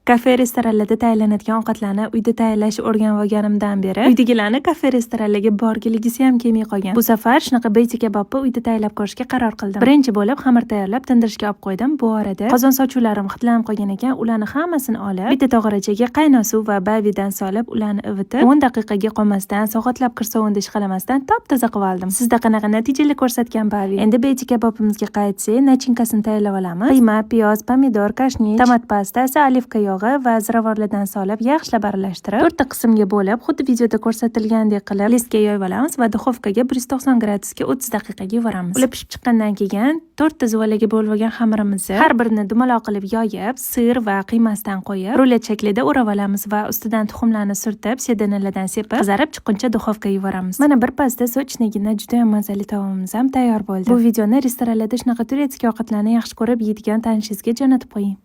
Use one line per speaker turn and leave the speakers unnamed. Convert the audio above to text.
Kafe, restoranlarda tayyorlanadigan ovqatlarni uyda tayyorlashni o'rganib olganimdan beri uydagilarni kafe, restoranlarga borgiligisi ham kelmay qolgan. Bu safar shunaqa beyti kabobni uyda tayyorlab ko'rishga qaror qildim. Birinchi bo'lib xamir tayyorlab, tindirishga olib qo'ydim. Bu orada qozon sochuvlarim hidlanib qolgan ekan, ularni hammasini olib, bitta tog'orachaga qaynoq suv va bavidan solib, ularni ivitib, 10 daqiqaga qolmasdan, soatlab kir sovunda ishqalamasdan top toza qilib oldim. Sizda qanaqa natijalar ko'rsatgan bavi? Endi beyti kabobimizga qaytsak, начинка sini tayyorlab olamiz. Qiyma, piyoz, pomidor, kashnich, tomat pastasi, olivka yog'i va ziravorlardan solib, yaxshilab aralashtirib, to'rtta qismga bo'lib, xuddi videoda ko'rsatilgandek qilib listga yoyib olamiz va duxovkaga 190 gradusga 30 daqiqaga yuboramiz. Ular pishib chiqqandan keyin to'rtta zuvalaga bo'lib olgan xamirimizni har birini dumaloq qilib yoyib, sir va qiymasidan qo'yib, rulet shaklida o'rab olamiz va ustidan tuxumlarni surtib, sedanalardan sepib, qizarib chiqquncha duxovkaga yuboramiz. Mana, birpasda сочный gina, juda ham mazali taomimiz ham tayyor bo'ldi. Bu videoni restoranlarda shunaqa турецкий ovqatlarni yaxshi ko'rib yeydigan tanishingizga jo'natib qo'ying.